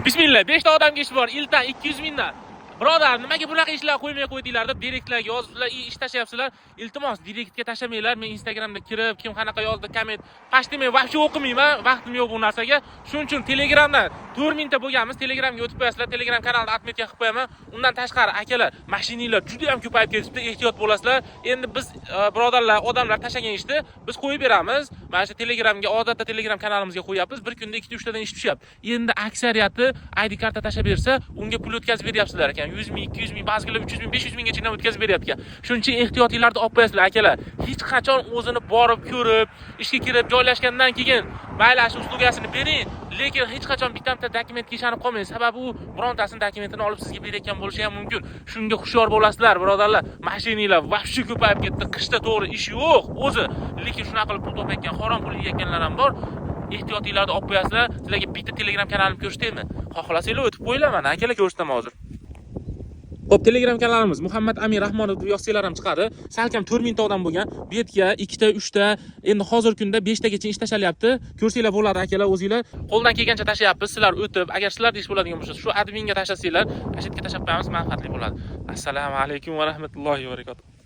Bismillah, 5 ta odamga ish bor, Iltan 200 mingdan. Birodar, nimaga bunaqa ishlar qo'ymay qo'ydinglar deb direktlarga yozibsizlar, ish tashlayapsizlar. Iltimos, direktga tashlamanglar. Men Instagramda kirib, kim qanaqa yozdi, komment, почти men вообще o'qimayman, vaqtim yo'q bu narsaga. Shuning uchun Telegramdan 4000 ta bo'lganmiz, Telegramga o'tib qo'yasizlar, Telegram kanalida отметка qilib qo'yaman. Undan tashqari, akalar, mashinalar juda ham ko'payib ketibdi, ehtiyot bo'lasizlar. Endi biz birodarlar, odamlar tashlagan ishni biz qo'yib beramiz. Mana shu Telegramga, odatda Telegram kanalimizga qo'yapmiz. Bir kunda 2 ta, 3 tadan ish tushyapti. Endi aksariyati ID karta tashlab bersa, unga pul o'tkazib beryapsizlar ekan. 100 ming, 200 ming, ba'zilar 300 ming, 500 minggacha ham o'tkazib beryapti ekan. Shuning uchun ehtiyotinglarni olib qo'yasizlar, akalar. Hech qachon o'zini borib ko'rib, ishga kirib joylashgandan keyin mayli shu услуга sini bering, lekin hech qachon bitta dokumentga ishonib qolmang. Sababi u birontasini dokumentini olib sizga berayotgan bo'lishi ham mumkin. Shunga hushyor bo'lasizlar, birodarlar. Mashinalar вообще ko'payib ketdi. Qishda to'g'ri ish yo'q o'zi, lekin shunaqa qilib pul topayotgan, harom pul yeyotganlar ham bor. Ehtiyotinglarni olib qo'yasizlar. Sizlarga bitta Telegram kanalimni ko'rsataymi? Xohlasanglar o'tib qo'yinglar mana, akalar, ko'rsataman hozir. Xo'p, Telegram kanalimiz Muhammad Amir Rahmonov deb yozsanglar ham chiqadi. Salkam 4000 ta odam bo'lgan. Bu yerga 2 ta, 3 ta, endi hozirgi kunda 5 tagacha ish tashlalyapti. Ko'rsanglar bo'ladi, akalar, o'zinglar. Qo'ldan kelgancha tashlayapmiz. Sizlar o'tib, agar sizlarda ish bo'ladigan bo'lsa, shu adminga tashlasanglar, ana shu yerga tashlab qo'yamiz, manfaatli bo'ladi. Assalomu alaykum va rahmatullohi va barakatuh.